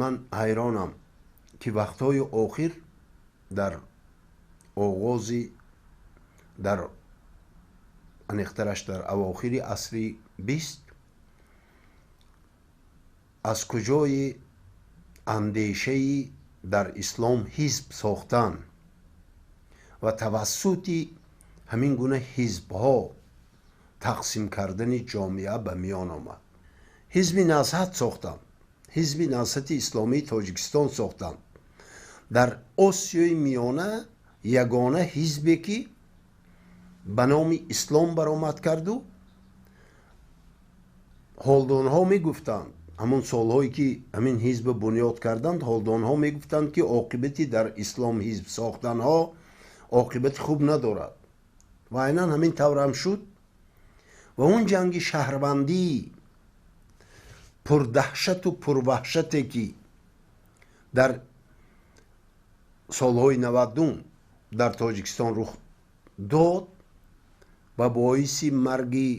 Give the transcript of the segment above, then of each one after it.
Ман ҳайронам, ки вақтҳои охир, дар оғози, дар аниқтараш дар авохири асри 20, аз куҷои андешаи дар ислом ҳизб сохтан ва тавассути ҳамин гуна ҳизбҳо тақсим кардани ҷомеа ба миён омад. Ҳизби Наҳзат сохтанд, Ҳизби Наҳзати Исломии Тоҷикистон сохтанд. Дар Осиёи Миёна ягона ҳизбе, ки ба номи ислом баромад карду ҳолдонҳо мегуфтанд, ҳамон солҳое ки ҳамин ҳизб бунёд карданд, ҳолдонҳо мегуфтанд, ки оқибати дар ислом ҳизб сохтанҳо оқибати хуб надорад, ва айнан ҳамин таврам шуд. Ва он ҷанги шаҳрвандӣ пурдаҳшату пурваҳшате, ки дар солҳои 90-ум дар Тоҷикистон рух дод ва боиси марги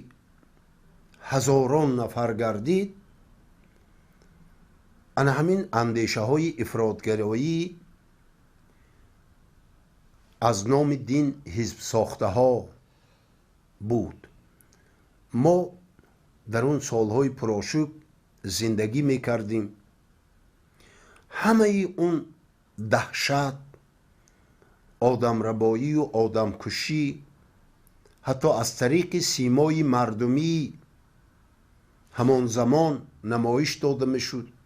ҳазорон нафар гардид, ана ҳамин андешаҳои ифротгароӣ аз номи дин ҳизбсохтаҳо буд. Мо дар он солҳои пурошӯб зиндагӣ мекардем. Ҳамаи он даҳшат, одамрабоию одамкушӣ ҳатто аз тариқи симои мардумӣ ҳамон замон намоиш дода мешуд.